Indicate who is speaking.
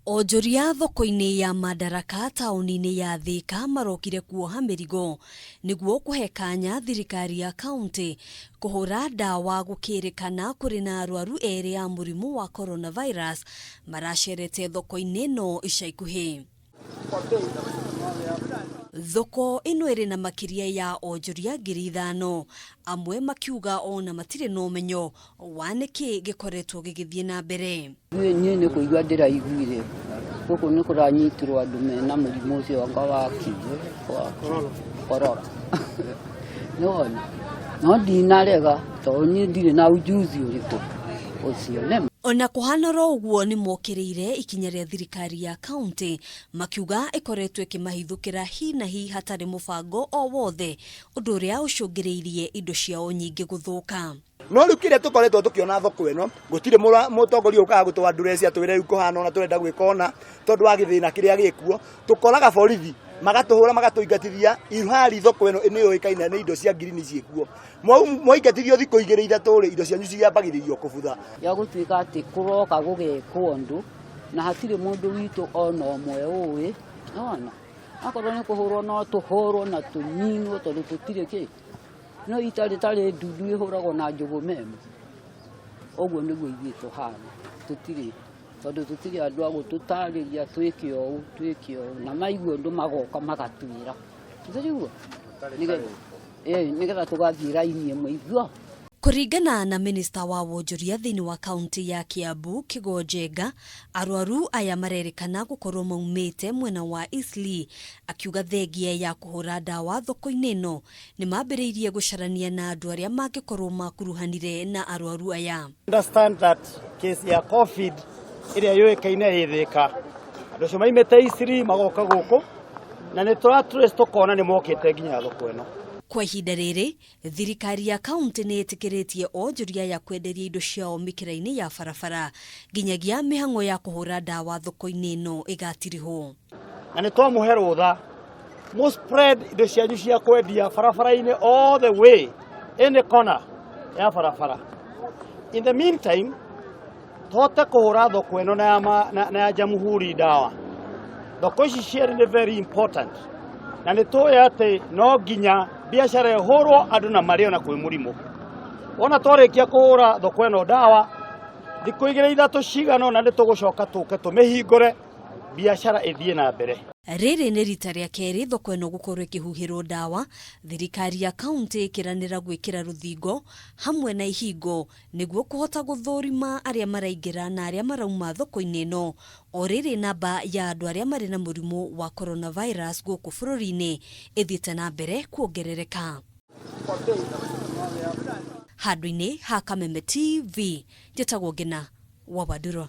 Speaker 1: Onjoria thoko-inĩ ya Madaraka taũni-inĩ ya Thika marokire kuoha mĩrigo nĩguo kũhe kanya thirikari ya kaunti kũhũra ndawa gũkĩrĩkana kũrĩ na arwaru erĩ a mũrimũ wa coronavirus maracerete thoko-inĩ ĩno ica ikuhĩ. Thoko ĩno ĩrĩ na makĩria ya onjoria 5,000, amwe makiuga ona matirĩ na ũmenyo wa nĩkĩ gĩkoretwo gĩgĩthiĩ na mbere.
Speaker 2: Niĩ nĩ kũigua ndĩraiguire gũkũ nĩ kũranyitirwo andũ mena mũrimũ ũcio anga wa wa korora, nĩwona, no ndinarega tondũ niĩ ndirĩ na ujuzi ũrĩkũ ũcio nĩ.
Speaker 1: Ona kũhana oro ũguo, nĩ mokĩrĩire ikinya rĩa thirikari ya kaunti, makiuga ĩkoretwo ĩkĩmahithũkĩra hi na hi hatarĩ mũbango o wothe, ũndũ ũrĩa ũcũngĩrĩirie indo ciao nyingĩ gũthũka.
Speaker 3: No rĩu kĩrĩa tũkoretwo tũkĩona thoko ĩno, gũtirĩ mũtongoria ũkaga gũtũ address atwĩre rĩu kũhana ona tũrenda gwĩka ona tondũ wa gĩthĩna kĩrĩa gĩkuo. Tũkoraga borithi magatũhũra, magatũingatithia ihari. Thoko ĩno nĩ yũĩkaine nĩ indo cia ngirini ciĩkuo. Mwaingatithio thikũ 2 3 rĩ, indo cianyu ciambagĩrĩrio kũbutha.
Speaker 2: Ya gũtuĩka atĩ kũroka gũgekwo ũndũ na hatirĩ mũndũ witũ ona ũmwe ũĩ, nĩwona, akorwo nĩ kũhũrwo no tũhũrwo na tũninwo tondũ tũtirĩ kĩ no itarĩ tarĩ ndundu ĩhũragwo na njũgũma ĩmwe. Ũguo nĩguo ithuĩ tũhana, tũtirĩ, tondũ tũtirĩ andũ a gũtũtarĩria twĩke ũũ, twĩke ũũ, na maigua ũndũ magoka magatwĩra tũtiguo nĩgetha tũgathiĩ raini ĩmwe igua.
Speaker 1: Kũringana na minista wa wonjoria thĩinĩ wa kaunti ya Kiambu, Kĩgo Njenga, arwaru aya marerĩkana gũkorwo maumĩte mwena wa Eastleigh. Akiuga thengia ya kũhũra ndawa thoko-inĩ ĩno, nĩ mambĩrĩirie gũcarania na andũ arĩa mangĩkorwo makuruhanire na arwaru aya.
Speaker 4: Understand that case ya COVID ĩrĩa yũĩkaine ĩ Thĩka, andũ acio maimĩte Eastleigh magoka gũkũ na nĩ tũra trace tũkona nĩ mokĩte nginya thoko ĩno.
Speaker 1: Kwa ihinda rĩrĩ, thirikari ya kaunti nĩ ĩtĩkĩrĩtie onjoria ya kwenderia indo ciao mĩkĩra-inĩ ya barabara nginyagia mĩhang'o ya kũhũra ndawa thoko-inĩ ĩno ĩgatirihwo.
Speaker 4: Na nĩ twamũhe rũtha mũ spread indo cianyu cia kwendia barabara-inĩ all the way, any corner ya barabara. In the meantime, tũhote kũhũra thoko ĩno na ya Jamhuri ndawa. Thoko ici cierĩ nĩ very important na nĩ tũĩ atĩ no nginya biacara ĩhũrwo andũ na marĩo na kwĩ mũrimũ. Wona twarĩkia kũhũra thoko ĩno ndawa, thikũ 2 3 cigana ũna nĩ tũgũcoka tũke tũmĩhingũre, biacara ĩthiĩ na mbere.
Speaker 1: Rĩrĩ nĩ rita rĩa kerĩ thoko ĩno gũkorwo ĩkĩhuhĩrwo ndawa, thirikari ya kaunti ĩkĩranĩra gwĩkĩra rũthingo hamwe na ihingo nĩguo kũhota gũthũrima arĩa maraingĩra na arĩa marauma thoko-inĩ ĩno. O rĩrĩ namba ya andũ arĩa marĩ na mũrimũ wa coronavirus gũkũ bũrũri-inĩ ĩthiĩte na mbere kuongerereka. Handũ-inĩ ha Kameme TV, njĩtagwo Ngina wa Wanduro.